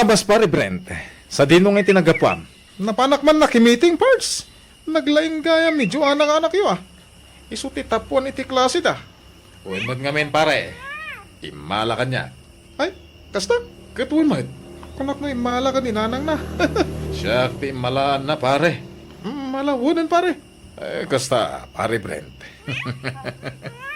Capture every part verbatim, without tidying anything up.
Bas, Pare Brent, sadino nga iti naggapuam? Napanak man nakimiting, Pards. Naglaing gayam ni Joanna nga anakyo, a. Isu ti tapuan iti klaseda. Wen met ngamin, pare. Immala kaniak. Ay, kasta? Ket wen met. Kunak no immala ken ni nanangna. Siak ti immalaanna, pare. Mm, ala, wenen, pare. Eh, kasta, Pare Brent.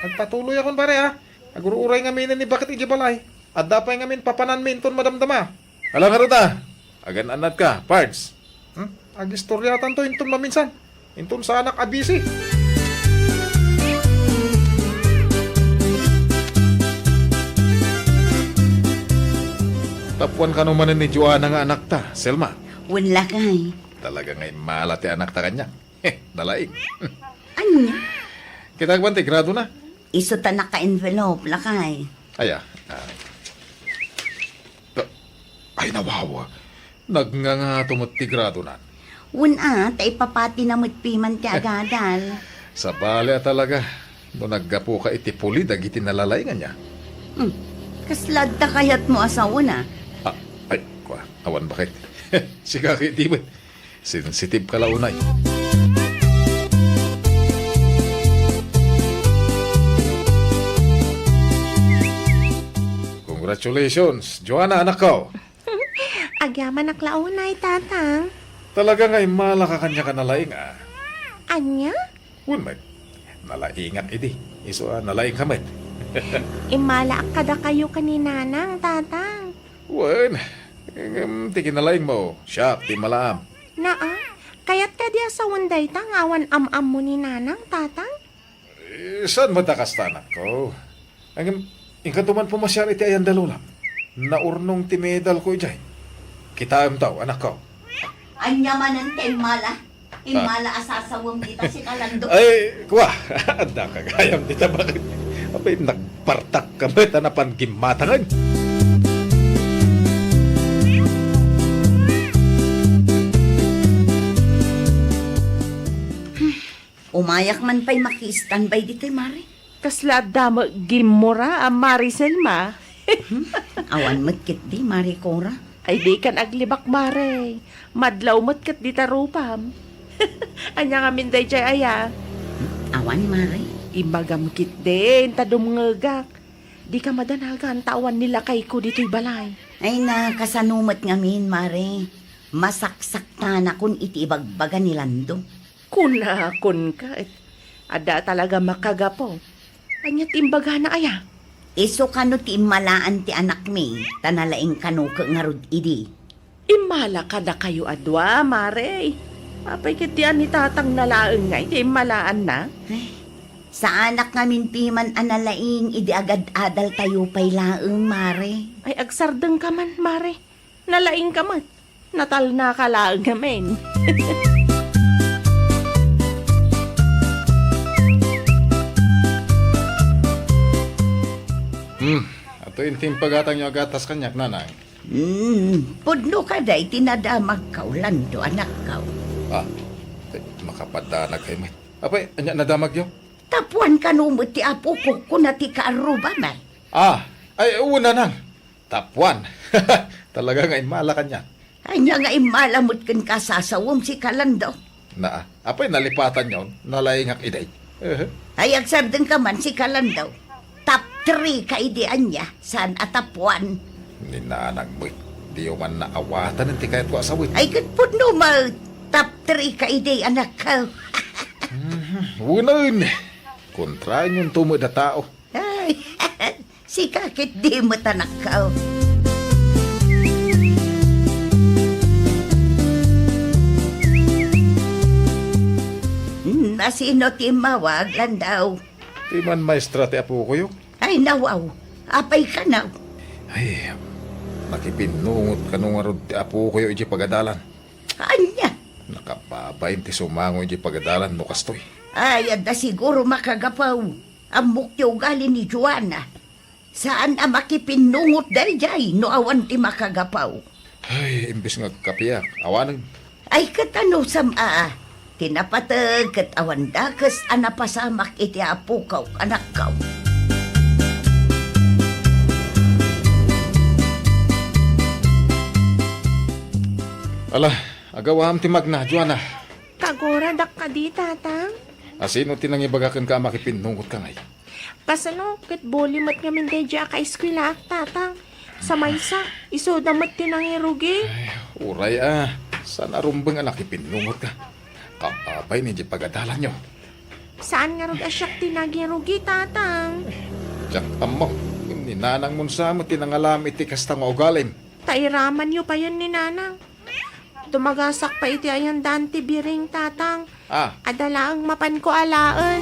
Agpatuloyakon, pare, a. Agur-uray ngamin ni baket idiay balay. Adda pay ngamin papananmi inton madamdama. Ala ngarud a. Agan-annatka, Pards. Hmm? Agistoryatanto inton maminsan. Inton saanak a busy. Tapuan kano manen ni Joanna nga anakta, Selma? Wen, lakay. Talaga nga immala ti anakta kaniak. Heh, nalaing. Ania? Kitak man ti gradona? Isu ta naka-envelope, lakay. Aya. Ah. Ay, nawawa. Nagngangato met ti gradonan. Wen a, ta ipapatina met piman ti agadal. Sabali a talaga, no naggapuka iti puli dagiti nalalaing ania. Hmm. Kasla adda kayatmo a sawen a? Ah, ay, kua, awan baket. Sika ketdi met. Sensitive ka la unay. Congratulations, Joanna, anakko. Agyamanak la unay, Tatang. Talaga nga immalaka kaniak a nalaing a. Ania? Wen met. Nalaingak idi. Isu a nalaingka met. Immalaak kadakayo ken ni Nanang, Tatang. Wen. Ngem ti kinalaingmo, siak ti immalaam. Naa, kayat kadi a sawen dayta nga awan am-ammo ni Nanang, Tatang? Eh, saan met a kasta, anakko? Ngem, inkanto man pumasiar iti ayan da Lola. Naurnong ti medalko idiay. Kitaemto, anakko. Ania manen ti immala? Immala a sasawem dita si Kalando. Ay, kua, adda ka gayam dita, baket? Apay, nagpartak ka met a napan gimmatangen. Umayak man pay maki-standby ditoy, Mare. Kasla adda met gimmura a Mare Selma. Hmm? Awan met ketdi, Mare Cora. Ay, dikan aglibak, Mare. Madlaw met ketdi ta rupam. Ania ngamin daydiay aya? Hmm? Awan, Mare. Imbagam ketdin ta dumngegak. Dika madanagan ta awan ni lakayko ditoy balay. Ay, na, kasano met ngamin, Mare? Masaksaktanakon iti ibagbaga ni Lando. Kunakonka, et adda talaga makagapu. Ania ti imbagana aya? Isu kano ti immalaan ti anakmi, ta nalaing kano ket ngarud idi. Immala kadakayo a dua, Mare. Apay ketdi a ni Tatang nalaeng nga iti immalaanna? Ay, saanak ngamin piman a nalaing idi agad-adaltayo pay laeng, Mare. Ay, agsardengka man, Mare. Nalaingka met. Natalnaka laeng ngamin. Hmm, ato inti impagatangyo a gatas kaniak, nanang. Hmm, pudno kadi ti nadamagkaw, Lando, anakkaw. Ah, eh, makapadanag kay met. Apay, ania nadamagyo? Tapuan kano met ti apoko, kuna ti kaarrubami. Ah, ay, wen, nanang. Tapuan. Talaga nga immala kaniak. Ania nga immala met ken kasasawem si Kalando? Naa, apay nalipatanyon, nalaingak idi. Ehe. Ay, agsardengka man si Kalando. Top three ka idi ania, saan a tapuan? Ni nanang met, diyo man naawaten ti kayatko a sawit. Ay, ket pudno met, top three ka idi, anakko. Mhm, unen. Kontraenyon to met a tao. Ay, sika ketdi met, anakko. Hmm, asino ti immawag, Lando? Ti man maestra ti apokoyo. Ay, nawaw. Apay kano? Ay, nakipinnungot kano ngarud ti apokoyo idiay pagadalan. Ania? Nakababain ti sumango idiay pagadalan no kastoy. Ay, adda siguro makagapu. Ammok ti ugali ni Joanna. Saan a makipinnungot daydiay no awan ti makagapu. Ay, imbes nga agkapiak, awanen. Ay, ket anusam a, ti napateg ket awan dakes a napasamak iti apokok, anakko. Ala, agawam ti magna, Joanna. Kaguradak kadi, Tatang? Asino ti nangibaga kenka a makipinnungotka ngay? Kasano, ket bully met ngamin daydiay a kaeskuelaak, Tatang. Sa maysa, isuda met ti nangirugi. Ay, uray a, saan a rumbeng a nakipinnungotka? Kaabay ni di pagadalanyo. Saan ngarud a siak ti nangirugi, Tatang? Diak ammo, ngem ni nanangmon sa met ti nangalam iti kasta nga ugalim. Ta iramanyo payen ni Nanang. Tumagasak pay iti ayan daan ti biring, Tatang. Ah. Adda laeng mapanko alaen.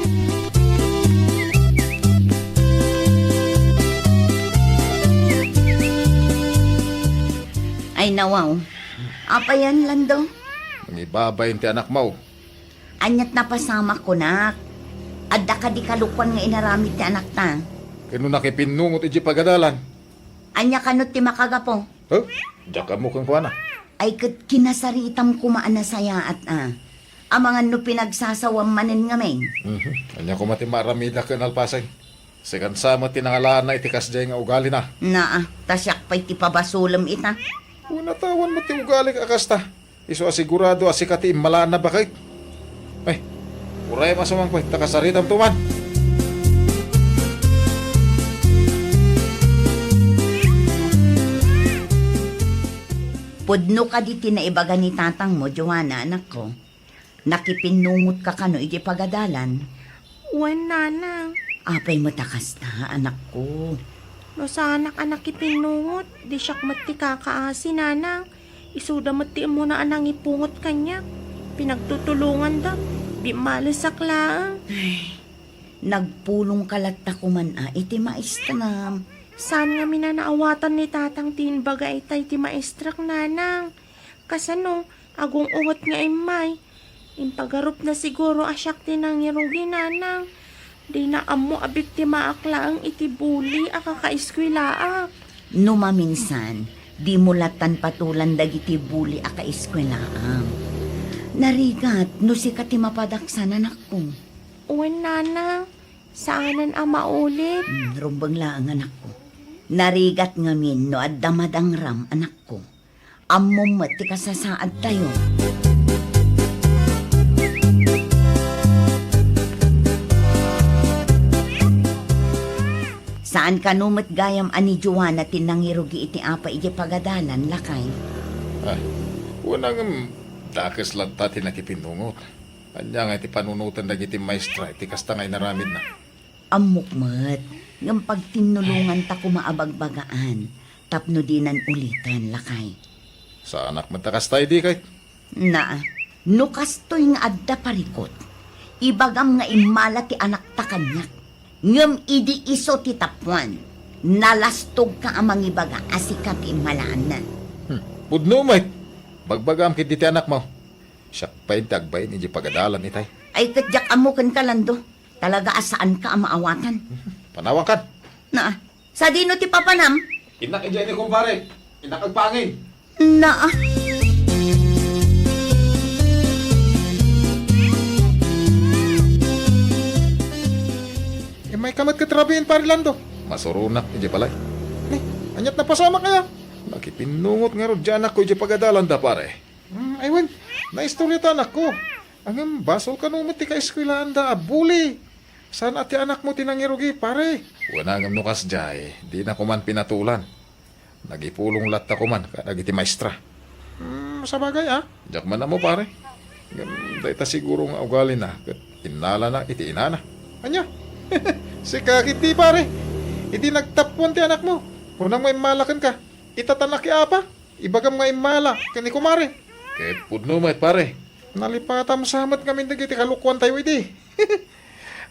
Ay, nawaw. Apayan, Lando? Nangibabain ti anakmo. Aniat napasamak, kunak. Adda kadi kalokuan nga inaramid ti anakta? Ken no nakipinnungot iti pagadalan? Ania kano ti makagapu? Huh? Diak ammo kenkuana. Ay, ket kinasaritam koma a nasayaat a. Amangan no pinagsasawam manen ngamin. Mhm. Ania koma ti maaramidak ken nalpasen? Sikan sa met ti nangalaanna iti kasdiay nga ugalina. Naa, ta siak pay ti pabasolem ita. Unatawan met ti ugalik a kasta. Isu a sigurado a sika ti immalaanna, baket. Ay, uray masumangpet, ta kasaritamto man. Pudno kadi ti naibaga ni tatangmo, Joanna, anakko? Nakipinnungotka kano iti pagadalan? Wen, Nanang. Apay met a kasta, anakko? No saanak a nakipinnungot, di siak met ti kakaasi, Nanang. Isuda met ti immuna a nangipungot kaniak. Pinagtutulonganda, bimmalesak laeng. Ay, nagpulongka latta koman a iti maestram. Saan ngamin a naawatan ni Tatang ti imbaga ita iti maestrak, Nanang? Kasano, agung-unget nga immay? Impagarupna siguro a siak ti nangirugi, Nanang. Dina ammo a biktimaak laeng iti bully a kakaeskuelaak. No maminsan, dimo lattan patulan dagiti bully a kaeskuelaam. Narigat no sika ti mapadaksan, anakko. Wen, Nanang. Saanen a maulit. Hmm, rumbeng laeng, anakko. Narigat ngamin no adda madangram, anakko. Ammom met ti kasasaadtayo. Saan kano met gayam a ni Joanna ti nangirugi iti apa idiay pagadalan, lakay? Ay, wen a ngem, dakes latta ti nakipinnungot. Ania nga iti panunoten dagiti maestra iti kasta nga inaramidna? Ammok met, ngem pagtinnulonganta koma a bagbagaan tapno dinan uliten, lakay. Saanak met a kasta idi ket? Naa, no kastoy nga adda parikut, ibagam nga immala ti anakta kaniak. Ngem idi isu ti tappuan, nalastogka a mangibaga a sika ti immalaanna. Hmm, pudno met. Bagbagam ketdi ti anakmo. Siak pay ti agbain idiay pagadalan itay. Ay, ket diak ammo kenka, Lando. Talaga a saanka a maawatan. Panawankan. Naa. Sadino ti papanam? Innak idiay ni kumpare. Innak agpangin. Naa. Immayka met ket rabiin, Pare Lando. Masuronak idiay balay. Ni, aniat napasamak aya? Nakipinnungot ngarud diay anakko idiay pagadalanda, pare. Hmm, ay wen, naistorya ta anakko. Ngem basol kano met ti kaeskuelaanda a bully. Saan a ti anakmo ti nangirugi, pare? Wen a ngem no kasdiay, dina koman pinatulan. Nagipulong latta koman kadagiti maestra. Hmm, sabagay a. Diak man ammo, pare. Ngem dayta siguro nga ugalina ket innalana iti inana. Ania? Sika ketdi, pare. Idi nagtappuan ti anakmo, kunam nga immala kenka. Ita ta nakiapa. Ibagam nga immala ken ni kumare. Ket pudno met, pare. Nalipatam sa met ngamin dagiti kalokuantayo idi.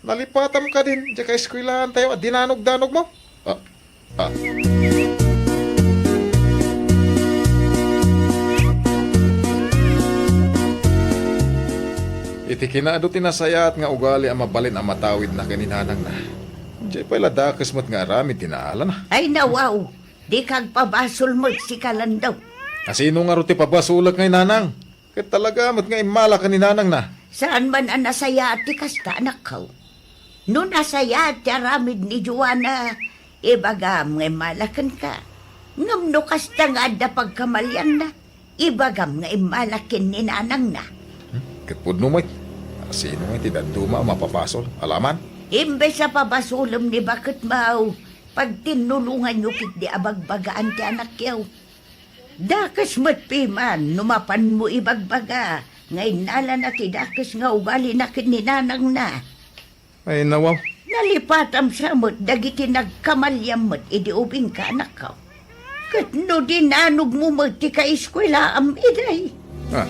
Nalipatam kadin diay kaeskuelaantayo a dinanogdanogmo. Ah, ah. Iti kinaadu ti nasayaat nga ugali a mabalin a matawidna ken ni nanangna, diay pay la dakes met nga aramid ti naalana. Ay, nawaw. Dika agpabasol met, sika, Lando. Asino ngarud ti pabasolek ngay, nanang? Ket talaga met nga immala ken ni nanangna. Saan man a nasayaat ti kasta, anakko. No nasayaat ti aramid ni Joanna, ibagam nga immala kenka. Ngem no kasta nga adda pagkamalianna, Ibagam nga immalak ken ni nanangna. Hmm? Ket pudno met. Sino nga ti dadduma a mapabasol? Alaman? Imbes a pabasolem ni baketmo, pagtinnulonganyo ketdi a bagbagaan ti anakyo. Dakes met piman no mapanmo ibagbaga nga innalana ti dakes nga ugalina ken ni nanangna. Ay, nawaw. Nalipatam sa met dagiti nagkamaliam met idi ubingka, anakko. Ket no dinanogmo met ti kaeskuelaam, idiay. Ah.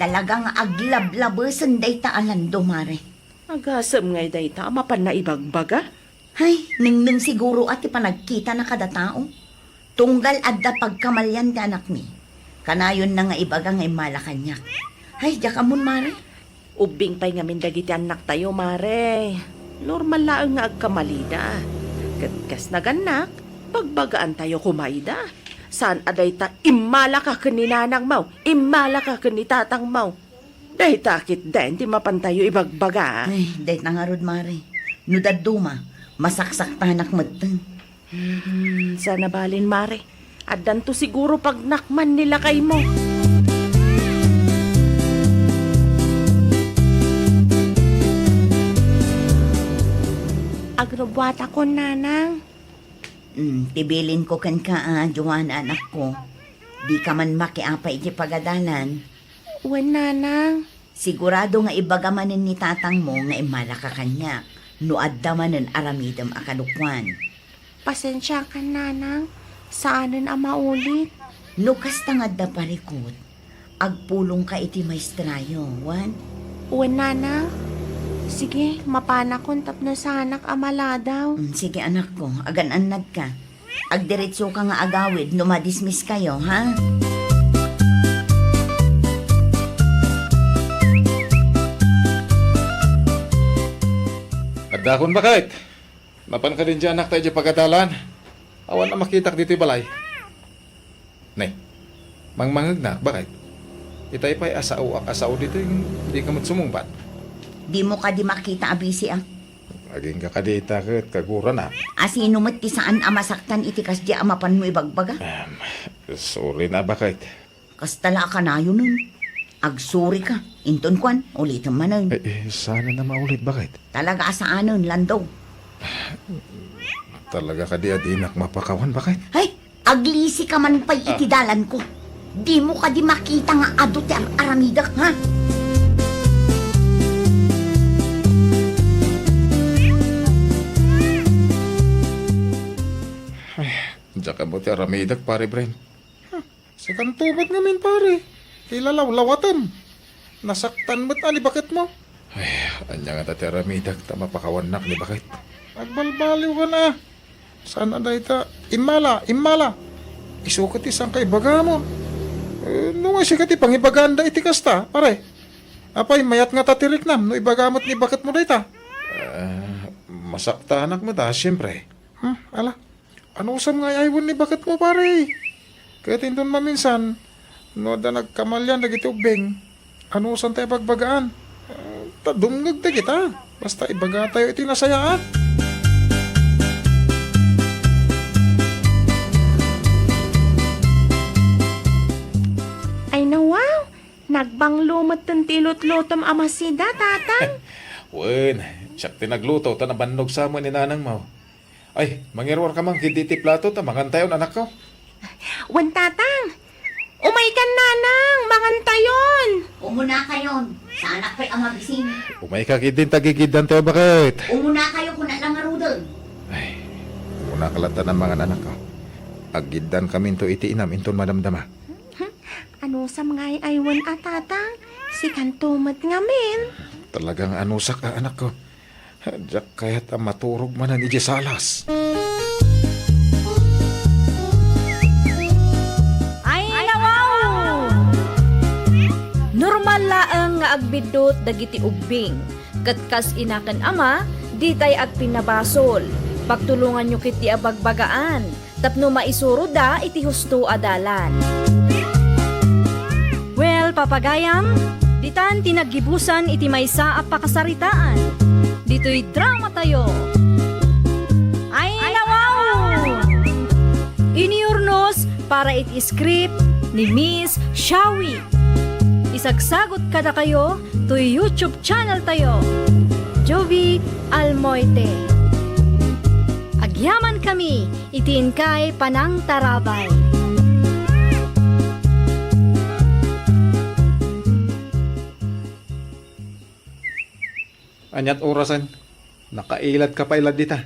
Talaga nga aglablabesen dayta a Lando, Mare. Agasem ngay dayta a mapanna ibagbaga? Hay, nengneng siguro a ti panagkitana kada tao. Tunggal adda pagkamalian ti anakmi, kanayonna nga ibaga nga immala kaniak. Hay, diak ammon, Mare. Ubbing pay ngamin dagiti annaktayo, Mare. Normal laeng nga agkamalida. Ket kas nagannak, bagbagaantayo koma ida. Saan a dayta, immalaka ken ni nanangmo, immalaka ken ni tatangmo. Dayta ketdin ti mapantayo ibagbaga. Ay, dayta ngarud, Mare. No dadduma, masaksaktanak metten. Hmm, saan a balin, Mare. Addanto siguro pagnakman ni lakaymo. Agrubuatakon, nanang. Hmm, ti bilinko kenka a, Joanna, anakko. Dika man makiapa iti pagadalan. Wen, nanang. Sigurado nga ibaga manen ni tatangmo nga immalaka kaniak no adda manen aramidem a kadukuan. Pasensiakan, nanang. Saanen a maulit. No kasta nga adda parikut, agpulongka iti maestrayo, wen? Wen, nanang. Sige, mapanakon tapno saanak a maladaw. Mm, sige, anakko, agan-annadka. Agdiretsoka nga agawid no madismisskayo, ha? Addakon, baket. Napan kadin ti anakta idiay pagadalan. Awan a makitak ditoy balay. Ne, mangmangegnak, baket. Itay pay a saoak a sao ditoy, dika met sumungbat. Dimo kadi makita a bisi, a? Agingga kadi ita ket kaguranak. A sino met ti saan a masaktan iti kasdi a mapanmo ibagbaga? Em, sorry na, baket. Kasta la a kanayonen. Agsorry ka. Inton kuan, ulitem manen. Eh, eh, saan a maulit, baket? Talaga a saanen, Lando. Talaga kadi a dinak mapakawan, baket? Hay! Aglisi ka man pay iti dalanko. Dimo kadi makita nga adu ti ar-aramidek, ha? Ay, diak ammo ti aramidek, Pare Brent. Hmm, sikanto met ngamin, pare. Ti lalawlawatem. Nasaktan met a ni baketmo. Ay, ania ngata ti aramidek ta mapakawannak ni baket? Agbalbaliwka na. Saan a dayta? Immala, immala. Isu ket ti saan ka ibagamo. Eh, no nga sika ti pangibaganda iti kasta, pare. Apay, mayat ngata ti riknam no ibaga met ni baketmo dayta? Ah, masaktanak met a, siempre. Hmm, ala. Anusam nga ay-aywen ni baketmo, pare? Ket inton maminsan, no adda nagkamalian dagiti ubbing, anusam ti bagbagaan? Eh, ta dumngeg dagita. Basta ibagatayo iti nasayaat. Ay, nawaw! Nagbanglo metten ti ilutlutom a masida, Tatang. Wen, siak ti nagluto, ta nabannog sa met ni nanangmo. Ay, mangiruar ka man ketdi iti plato ta mangantayon, anakko. Wen, Tatang. Umaykan, Nanang, mangantayon. Umunakayon. Saanak pay a mabisin. Umayka ketdin ta gigiddantayo, baket. Umunakayo, kuna la ngaruden. Ay, umunak latta a mangan, anakko. Agiddankaminto iti inam inton madamdama. Anusam nga ay-aywen a, Tatang? Sikanto met ngamin. Talagang anusak a, anakko. Diak kayat a maturog manen idiay salas. Ay, nawaw! Normal laeng nga agbiddut dagiti ubbing, ket kas ina ken ama, ditay agpinnabasol. Pagtulonganyo ketdi a bagbagaan tapno maisuroda iti husto a dalan. Well, papagayam, ditan ti naggibusan iti maysa a pakasaritaan. Ditoy dramatayo. para iti script ni Miss Shawi. Isagsagut kadakayo toy YouTube channel tayo, Jovie Almoite. Agyaman kami iti inkay panangtarabay. Aniat orasen? Nakailadka pay la dita.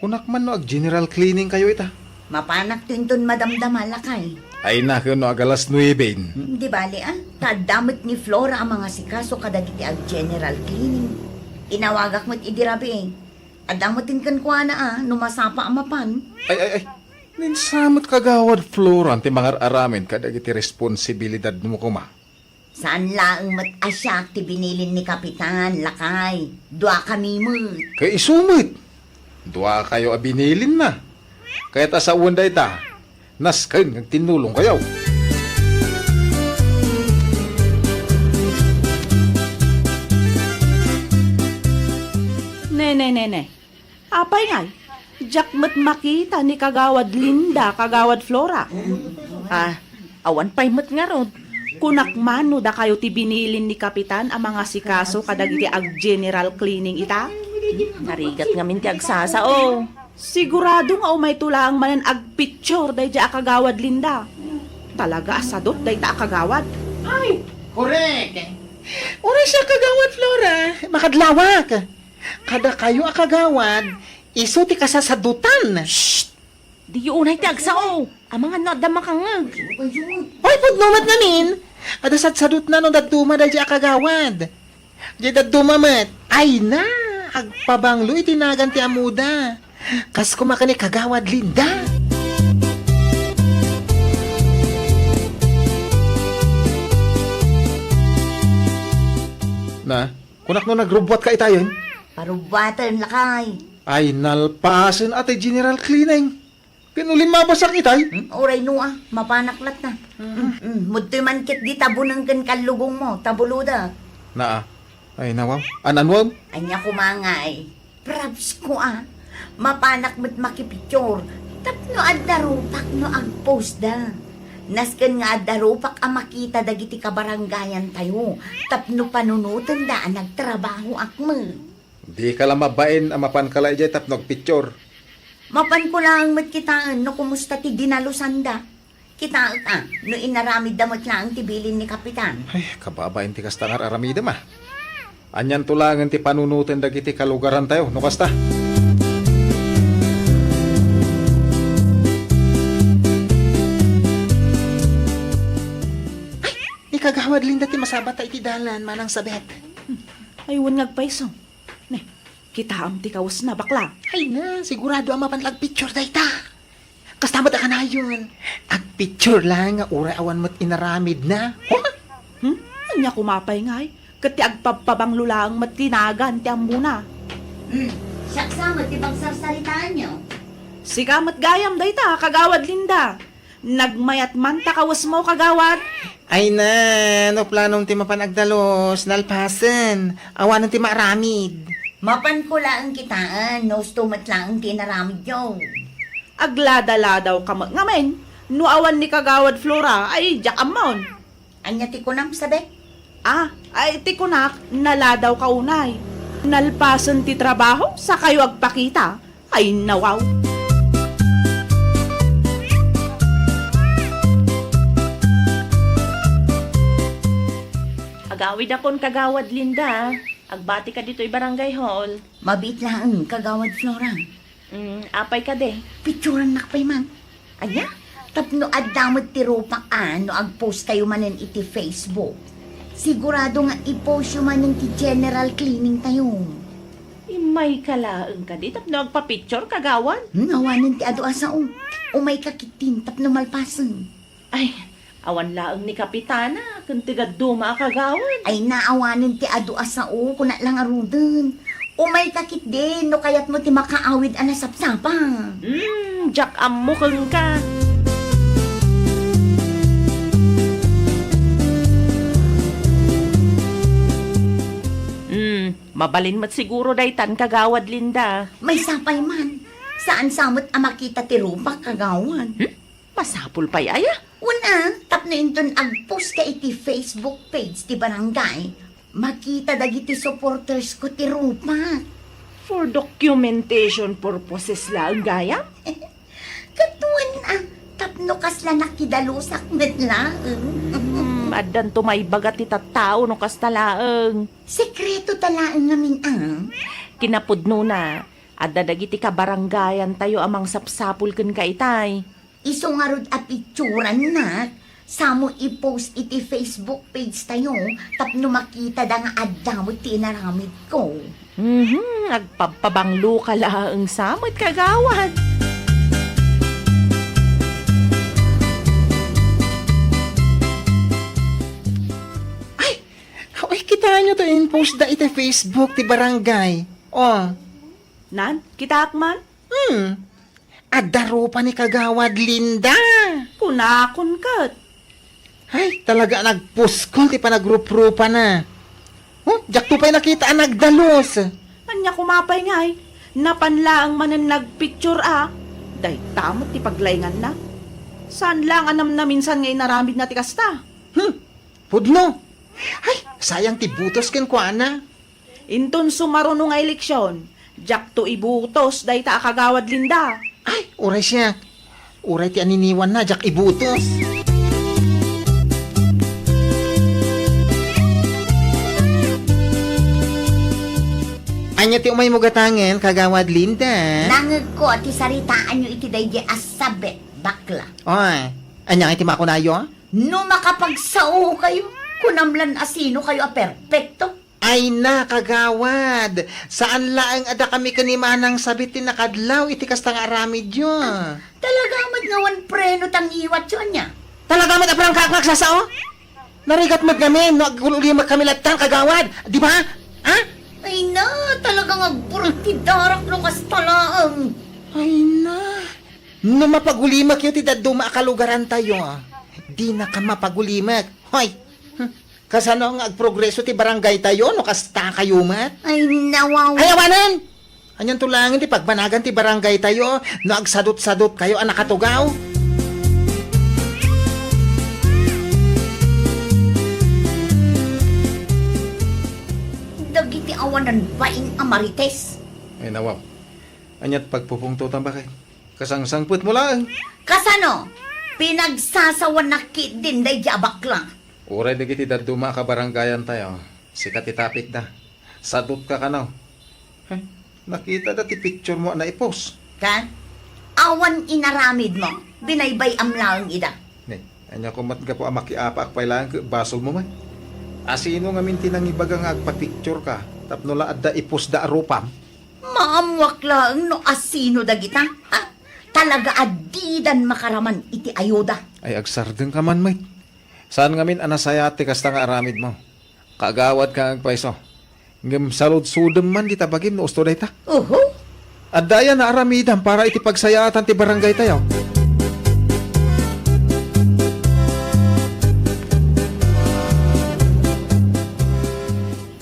Kunak man no ag-general cleaning kayo ita. Mapanakto inton madamdama, lakay. Ay na, ken no ag alas nueben. Hmm, di bali, ah. Ta adda met ni Flora a mangasikaso kadagiti ag-general cleaning. Inawagak met idi rabii. Adda met kenkuana, ah, no masapa a mapan. Ay, ay, ay. Ninsamet kagawad Flora ti mangar-aramid kadagiti responsibilidadmo koma. Saan laeng met a siak ti binilin ni Kapitan, lakay. Duakami met. Kay isu met, duakayo a binilinna. Kayat a sawen dayta, nasken nga agtinnulongkayo. Ne, ne, ne, ne. Apay ngay, diak met makita ni Kagawad Linda, Kagawad Flora. Ah, awan pay met ngarud. Kunak man no dakayo ti binilin ni Kapitan a mangasikaso kadagiti ag-general cleaning ita? Narigat ngamin ti agsasao. Sigurado nga umayto laeng manen agpicture daydiay a Kagawad Linda. Talaga a sadut dayta a kagawad. Ay, korek. Uray siak, Kagawad Flora. Makadlawak. Kadakayo a kagawad, isu ti kasasadutan. Shh! Diyo unay ti agsao. Amangan no adda makangngeg. Oy, pudno met ngamin. Adda sadsadutna no dadduma daydiay a kagawad. Diay dadduma met. Ay na, agpabanglo iti nagan ti ammoda. Kas koma ken ni Kagawad Linda. Na, kunak no nagrubbuatka itayen? Parubbuaten, lakay. Ay, nalpasen a ti general cleaning. Ken no limmabasak itay? Hmm, uray no, ah, mapanak latta. Mm, mm, mudtoy man ket di tabuneng ken kallugongmo, tabulodek. Naa. Ay, nawaw. An-anuem? Ania koma ngay? Props ko, ah. Mapanak met makipicture. Tapno adda rupak no agpostda. Nasken nga adda rupak a makita dagiti kabarangayantayo. Tapno panunotenda a nagtrabahoak met. Dika la mabain a mapanka la idiay tapno agpicture. Mapanko laeng met kitaen no kumusta ti dinalosanda. Kitaek a, no inaramidda met laeng ti bilin ni Kapitan. Ay, kababain ti kasta nga ar-aramidem a. Anianto laengen ti panunoten dagiti kalugarantayo, no kasta? Ay, ni Kagawad Linda ti masabatta iti dalan, Manang Sabet. Ay, wen nga agpayso. Ne, kitaem ti kawesna, bakla. Ay na, sigurado a mapan la agpicture dayta. Kasta met a kanayon, agpicture laeng nga uray awan met inaramidna. Huh? Hmm? Ania koma pay ngay? Ket ti agpabpabanglo laeng met ti nagan ti ammona. Hmm, siak sa met ti pagsarsaritaanyo. Sika met gayam dayta, Kagawad Linda. Nagmayat man ta kawesmo, Kagawad. Ay na, no planom ti mapan agdalos, nalpasen. Awanen ti maaramid. Mapanko laeng kitaen, no usto met laeng ti inaramidyo. Agladaladaw ka met ngamin, no awan ni Kagawad Flora, ay, diak ammon. Ania ti kunam, Sabet? Ah, ay, ti kunak, naladaw ka unay. Nalpasen ti trabaho, sakayo agpakita. Ay, nawaw. Agawidakon, Kagawad Linda. Agbati ka ditoy barangay hall. Mabiit laeng, Kagawad Flora. Mm, apay kadi? Picturannak pay man. Ania? Tapno adda met ti rupak a no agpost kayo manen iti Facebook. Sigurado nga i-post yo manen ti general cleaning tayo. Immay ka laeng kadi tapno agpapicture, Kagawad? Hmm, awanen ti adu a sao. Umay ka ketdin tapno malpasen. Ay, awan laeng ni Kapitana ken ti dadduma a kagawad. Ay, naawanen ti adu a sao, kuna la ngaruden. Umay ka ketdin no kayatmo ti makaawid a nasapsapa. Hmm, diak ammo kenka. Hmm, mabalin met siguro daytan, Kagawad Linda. Maysa pay man. Saan sa met a makita ti rupak, Kagawad. Hmm? Masapul pay aya? Wen a, tapno inton agpost ka iti Facebook page ti barangay, makita dagiti supporters ko ti rupak. For documentation purposes laeng gayam? Ket wen a, tapno kasla nakidalusak met laeng. Hmm, addanto maibaga ti tattao no kasta laeng. Sekreto ta laeng ngamin a. Kinapudnona, adda dagiti kabarangayantayo a mangsapsapul kenka itay. Isu ngarud a picturannak, samo i-post iti Facebook page tayo tapno makitada nga adda met ti inaramidko. Mhm, agpabpabanglo ka laeng sa met, kagawad. Ay, oy, kitaenyo to in-post da iti Facebook ti barangay. Oh. Nan, kitaak man? Hmm. Adda rupa ni Kagawad Linda. Kunakon ket. Ay, talaga a nagpuskol ti panagruprupana. Oh, diakto pay nakita a nagdalus. Ania koma pay ngay, napan laeng manen nagpicture a. Dayta met ti paglainganna. Saan laeng a namnaminsan nga inaramidna ti kasta? Hmm, pudno. Ay, sayang ti butos kenkuana. Inton sumaruno nga eleksion, diakto ibutos dayta a Kagawad Linda. Ay, uray siak. Uray ti aniniwanna, diak ibutos. Ania ti umaymo gataengen, Kagawad Linda? Nangegko a ti saritaanyo iti daydi a sabet, bakla. Oy, ania ngay ti makunayo? No makapagsaokayo, kunam lan a sinokayo a perpekto. Ay na, kagawad! Saan laeng a dakami ken ni Manang Sabit ti nakadlaw iti kasta nga aramidyo. Talaga met nga awan preno ti ngiwatyo ania? Talaga met a prangkaak nga agsasao? Narigat met ngamin no agul-ulimek kami lattan, kagawad, di ba? Ha? Ay na, talaga nga agburot ti darak no kasta laeng. Ay na. No mapagulimekyo ti dadduma a kalugarantayo, dinaka mapagulimek. Hoy! Hmm. Kasano nga agprogreso ti barangaytayo no kasta kayo met? Ay, nawaw. Ay, awanen! Anianto laengen ti pagbanagan ti barangaytayo no agsadut-sadutkayo a nakatugaw? Dagiti awanan bain a marites. Ay, nawaw. Aniat pagpupungtotan, bakit? Kasangsangpetmo laeng. Kasano? Pinagsasawanak ketdin daydi a bakla. Uray dagiti dadduma a kabarangayantayo, sika ti tapikda. Sadutka kano. Heh, nakitada ti picturemo a naipost. Ket? Awan inaramidmo, binaybay-am laeng ida. Ne, ania koma met gapu a makiapaak pay laeng ket basolmo met? A sino ngamin ti nangibaga nga agpapictureka tapno la adda ipostda a rupam? Maammoak laeng no asino dagita, ha? Talaga a didan makaraman iti ayuda. Ay, agsardengka man met. Saan ngamin a nasayaat ti kasta nga aramidmo. Kagawadka nga agpayso. Ngem saludsodem man dita bagim no usto dayta. Uhu. Adda aya naaramidam para iti pagsayaatan ti barangaytayo?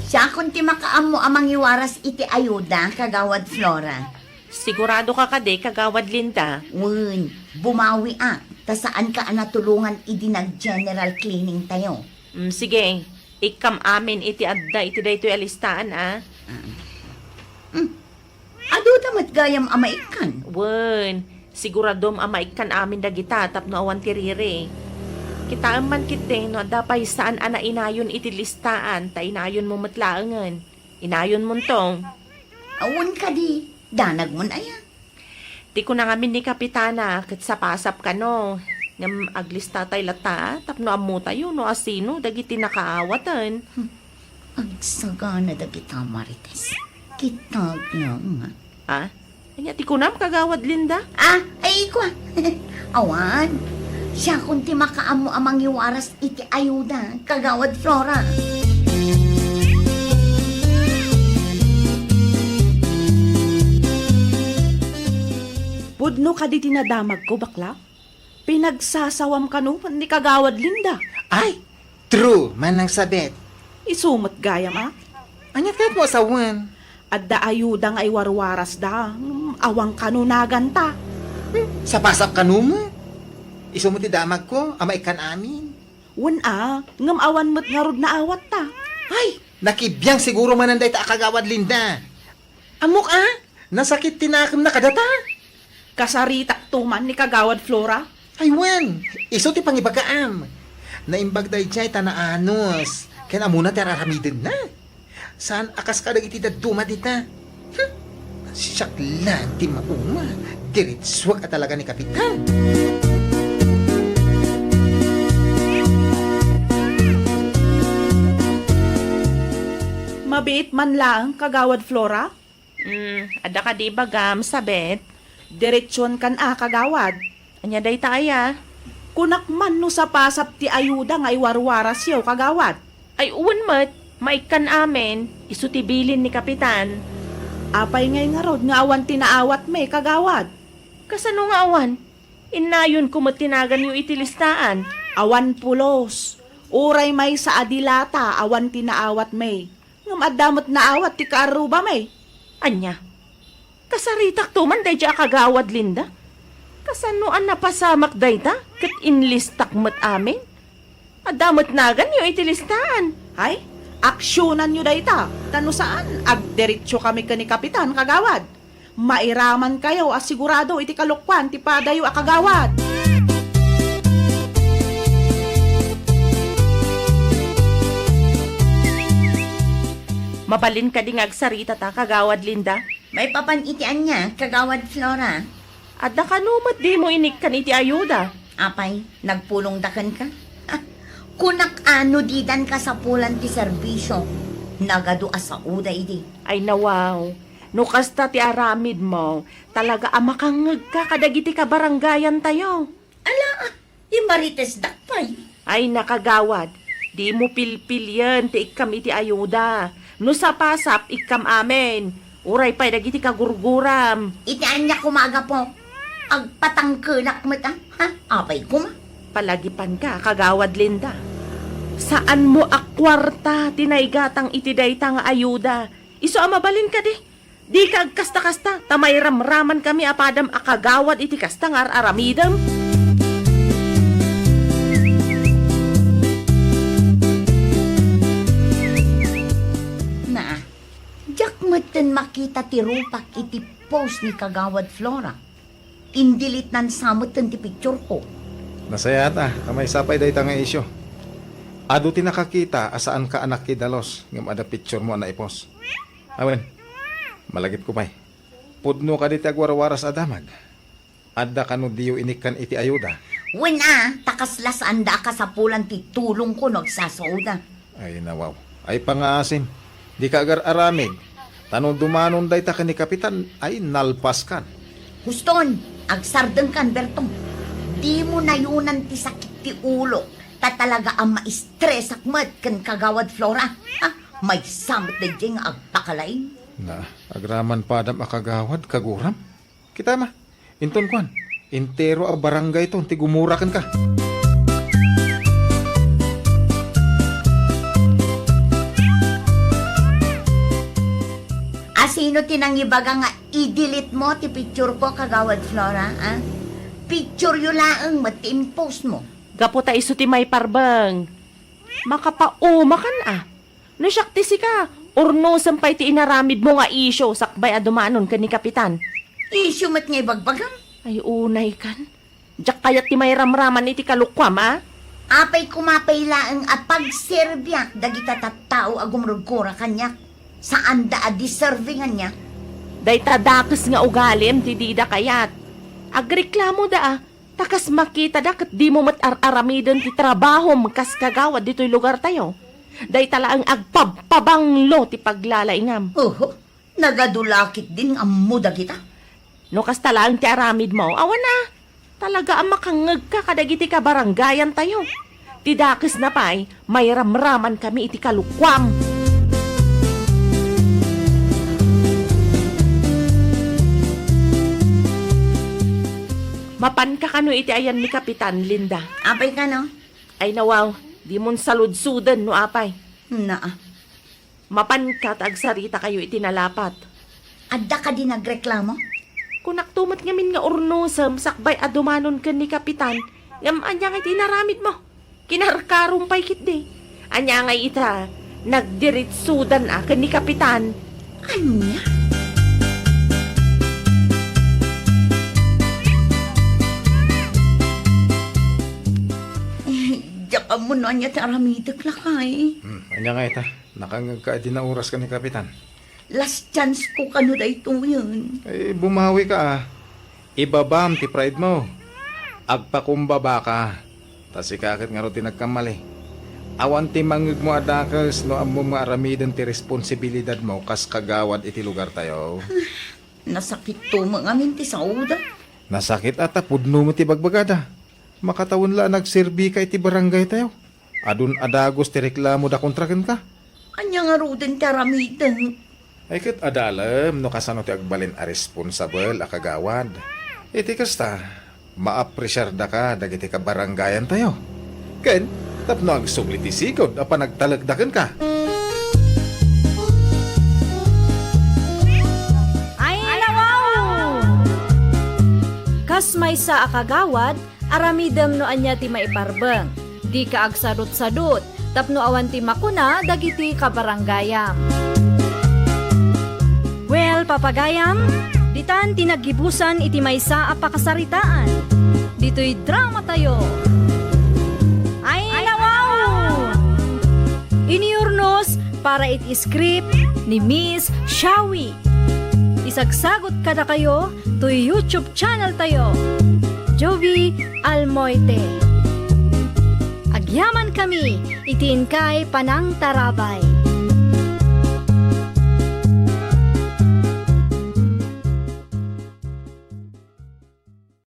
Siakon ti makaammo a mangiwaras iti ayuda, Kagawad Flora. Sigurado ka kadi, Kagawad Linda? Wen, bumawiak, ta saanka a natulongan idi nag-general cleaning tayo. Mm, sige, ikkam amin iti adda iti daytoy a listaan, a. Mm. Aduda met gayam a maikkan? Wen, siguradom a maikkan amin dagita tapno awan ti riri. Kitaem man ketdi no adda pay saan a nainayon iti listaan ta inayonmo met laengen. Inayonmonto. Awan kadi, danagmon aya? Ti kuna ngamin ni Kapitana, ket sapasap kano. Ngem aglista tay latta, tapno ammotayo no asino dagiti nakaawaten. Hmm. Agsagana dagita, Marites. Kitag nga. Ah? Ania ti kunam, Kagawad Linda? Ah, ay, ikua. Awan. Siakon ti makaammo a mangiwaras iti ayuda, Kagawad Flora. Pudno kadi ti nadamagko, bakla? Pinagsasawam kano ni Kagawad Linda? Ay, true, Manang Sabet. Isu met gayam, a? Ania kayatmo a sawen? Adda ayuda nga iwarwarasda. Hmm, awan kano naganta. Hmm, sapasap kano met? Isu met ti damagko a maikkan amin. Wen a, ngem awan met ngarud naawatta. Ay, nakibiang siguro manen dayta a Kagawad Linda. Ammok a, nasakit ti nakemna kadata. Kasaritakto man ni Kagawad Flora. Ay wen, isu ti pangibagaam. Naimbag daydiay ta naanus, ken ammona ti ar-aramidenna. Saan a kas kadagiti dadduma dita. Hmm, siak laeng ti mauma. Diritsuak a talaga ni Kapitan. Mabiit man laeng, Kagawad Flora? Mm, adda kadi ibagam, Sabet? Diretsuan kan a, Kagawad. Ania dayta aya? Kunak man no sapasap ti ayuda nga iwarwarasyo, Kagawad. Ay, wen met, maikkan amin, isu ti bilin ni Kapitan. Apay ngay ngarud nga awan ti naawatmi, Kagawad? Kasano nga awan? Innayonko met ti naganyo iti listaan. Awan pulos. Uray maysa a dilata, awan ti naawatmi. Ngem adda met naawat ti kaarrubami. Ania? Kasaritakto man daydiay a Kagawad Linda? Kasano a napasamak dayta ket inlistak met amin? Adda met naganyo iti listaan. Ay, aksionanyo dayta, ta no saan, agdiretsokami ken ni Kapitan, Kagawad. Mairamankayo a sigurado iti kalokuan ti padayo a Kagawad. Mabalin kadi nga agsaritata, Kagawad Linda? Maipapan iti ania, Kagawad Flora? Adda kano met dimo inikkan iti ayuda? Apay, nagpulongda kenka? Ah, kunak a no didan kasapulan ti serbisio, nagadu a saoda idi. Ay nawaw, no kasta ti aramidmo, talaga a makangngegka kadagiti kabarangayantayo. Ala, ah, imaritesdak pay. Ay, nakagawad, dimo pilpilien ti ikkam iti ayuda. No sapasap, ikkam amin. Uray pay dagiti kagurguram. Iti ania koma a gapu? Agpatangkelak met, a? Ha? Apay koma? Palagipanka, Kagawad Linda. Saanmo a kuarta ti naigatang iti dayta nga ayuda. Isu a mabalin kadi? Dika agkasta-kasta, ta mairamramankami a padam a kagawad iti kasta nga ar-aramidem. Naa, diak metten makita ti rupak iti post ni Kagawad Flora. Indilitnan sa metten ti picture ko. Nasayaat a, ta maysa pay dayta nga isyu. Adu ti nakakita a saanka a nakidalus ngem adda picture mo a naipost. Awen, malagipko pay. Pudno kadi ti agwarwaras a damag? Adda kano diyo inikkan iti ayuda? Wen a, ta kasla saanda a kasapulan ti tulongko no agsasaoda. Ay, nawaw. Ay, pangaasim. Dika agar-aramid. Ta no dumanon dayta ken ni Kapitan, ay, nalpaskan. Huston, agsardengkan, Berto. Dimo nayonan ti sakit ti ulok. Ta talaga a maistresak met ken Kagawad Flora. Ha? Maysa met daydiay nga agpakalaing. Na, agraman padam a kagawad, kaguram? Kita ma, inton kuan, entero a barangayton ti gumura kenka. Asino ti nangibaga nga i-delete mo ti picture ko, Kagawad Flora, a? Picture yo laeng met ti impost mo. Gapu ta isu ti maiparbeng. Makapaumakan a. No siak ti sika, urnosem pay ti inaramidmo nga isyu sakbay a dumanon ken ni Kapitan. Isyu met nga ibagbagam? Ay, unay kan. Diak kayat ti mairamraman iti kalokuam, a? Apay koma pay laeng a pagserbiak dagita tattao a gumrugkura kaniak? Saanda a deserving ania? Dayta dakes nga ugalim ti dida kayat. Agreklamoda, a. Ta kas makitada ket dimo met ar-aramiden ti trabahom kas kagawad ditoy lugartayo. Dayta laeng agpabpabanglo ti paglalaingam. Oho, nagadu la ketdin nga ammo dagita. No kasta laeng ti aramidmo, awan a, talaga a makangngegka kadagiti kabarangayantayo. Ti dakesna pay, mairamramankami iti kalokuam. Mapanka kano iti ayan ni Kapitan, Linda? Apay kano? Ay, nawaw, dimon saludsoden no apay. Naa. Mapanka ta agsaritakayo iti nalapat. Adda kadi nagreklamo? Kunakto met ngamin nga urnosem sakbay a dumanon ken ni Kapitan, Ngem ania ngay ti inaramidmo? Kinarkarom pay ketdi. Ania ngay ita, nagdiritsudan a ken ni Kapitan? Ania? Eh, diak ammo no ania ti aramidek, lakay. Hmm, ania ngay ita? Nakangngegka a di naoras ken ni Kapitan? Last chance ko kano daytoyen. Eh, bumawika a. Ibabam ti pride mo. Agpakumbabaka. Ta sika ket ngarud ti nagkamali. Awan ti mangngegmo a dakes no ammom nga aramiden ti responsibilidadmo kas kagawad iti lugartayo. Nasakitto met ngamin ti saoda. Nasakit a ta pudno met ti bagbagada. Makatawen la a nagserbika iti barangaytayo. Adun a dagus ti reklamoda kontra kenka. Ania ngaruden ti aramidek? Ay ket adalem no kasano ti agbalin a responsabel a kagawad. Iti kasta, maapresiardaka dagiti kabarangayantayo. Ken tapno agsubli ti sigud a panagtalekda kenka. Ay, nawaw! Kas maysa a kagawad, aramidem no ania ti maiparbeng. Dika agsadutsadut tapno awan ti makuna dagiti kabarangayam. Well, papagayam, ditan ti naggibusan iti maysa a pakasaritaan. Ditoy dramatayo. Ay, nawaw! Iniurnos para iti script ni Miss Shawi. Isagsagot kadakayo toy YouTube channel tayo, Jovi Almoite. Agyamankami iti inkay panangtarabay.